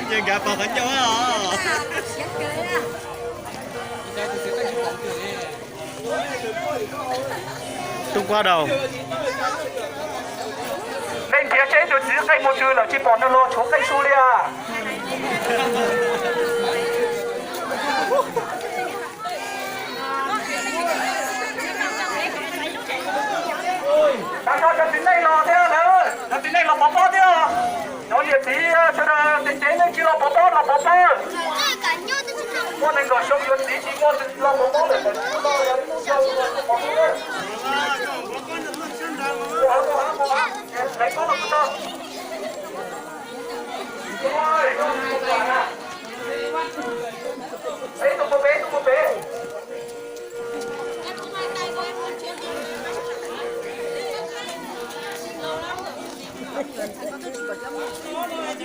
Yeej nkag pog qhov ncauj os. Tub Kuab Daug. Nej nrhiav seb tus txiv qeej mus twg lawm, tsis pom nws los tshuav qeej su li as. Tam no cov txiv neej los thiab lawm, cov txiv neej los pov pob thiab. Cov niam txiv sawv daws ntev ntev nej tsis los pov pob los pov pob. Muaj nees nkaum xyoo yuav txiv tsis muaj los pov pob lawm, los pov pob.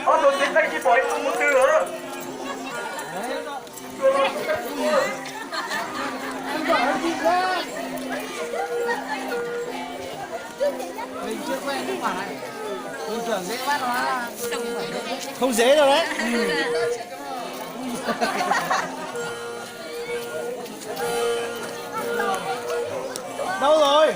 Ob tug txiv neej tsis pom ib tug mus twg lawm. Không dễ đâu đấy. Đâu rồi?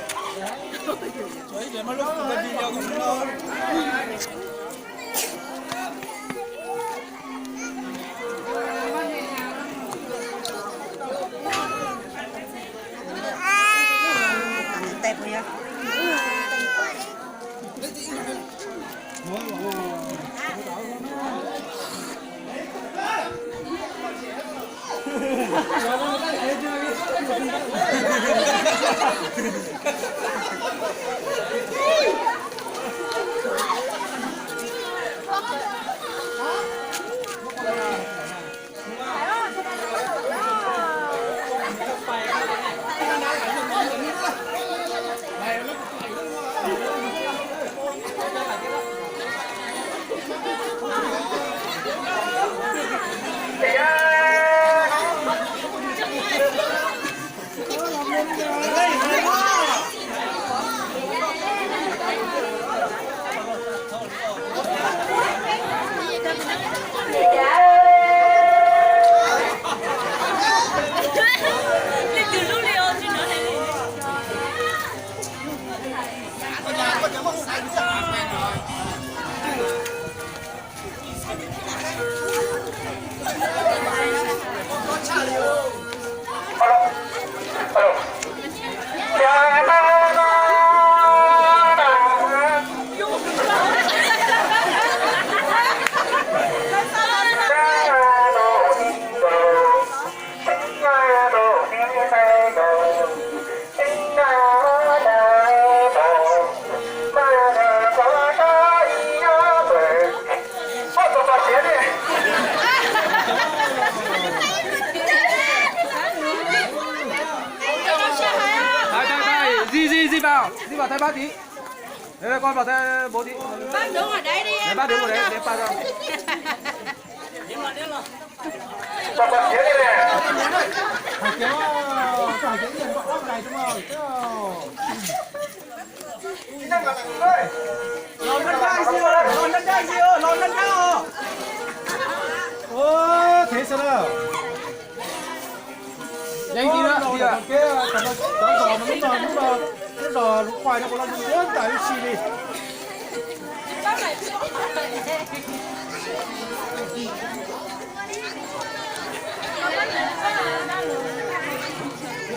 Thaiv, thaiv, thaiv, di, di, di vào, di vào thaiv bác tí. Đây, đây, con vào thaiv bố tí. Bác đứng ở đấy đi. Đấy, bác đứng ở đấy, để pha cho. Cho con Chiến đi này. Hạt Chiến, hạt Chiến, hạt Chiến, hạt Chiến, hạt Chiến. Los nab dab xwb, los nab dab xwb, los nab dab os. Ơ, thế sao nào? Leej twg los, cov zos no lub no, lub no, lub zos lub quai no kuv los ntawm ib si li.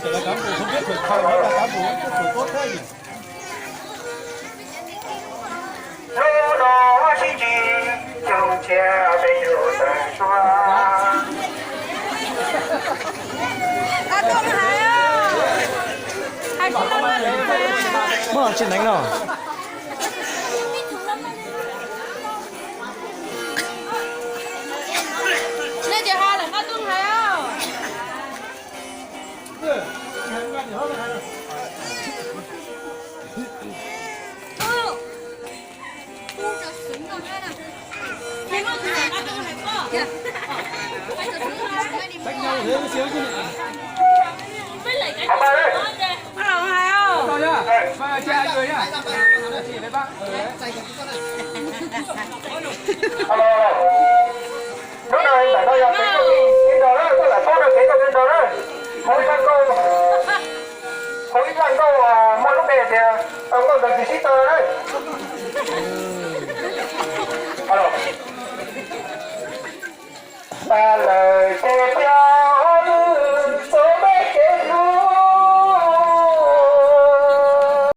Ua cov cán bộ không biết thổi thoi, nhất là cán bộ không biết thổi cốt thế nhỉ? Hnub no sib ntsib, xyoo tshiab peb yuav tawg suab. Muaj tsis neev no. Nej ces ha lawm koj tuaj hais os. Hnub no ntawm no yog kev coj kev nrog na, koj lam paub no kev coj kev nrog na. Hauv ib zaj nkauj, hauv ib zaj nkauj muaj lub npe tias nkauj ntawd tsis sib tau na. Tag lawm ces peb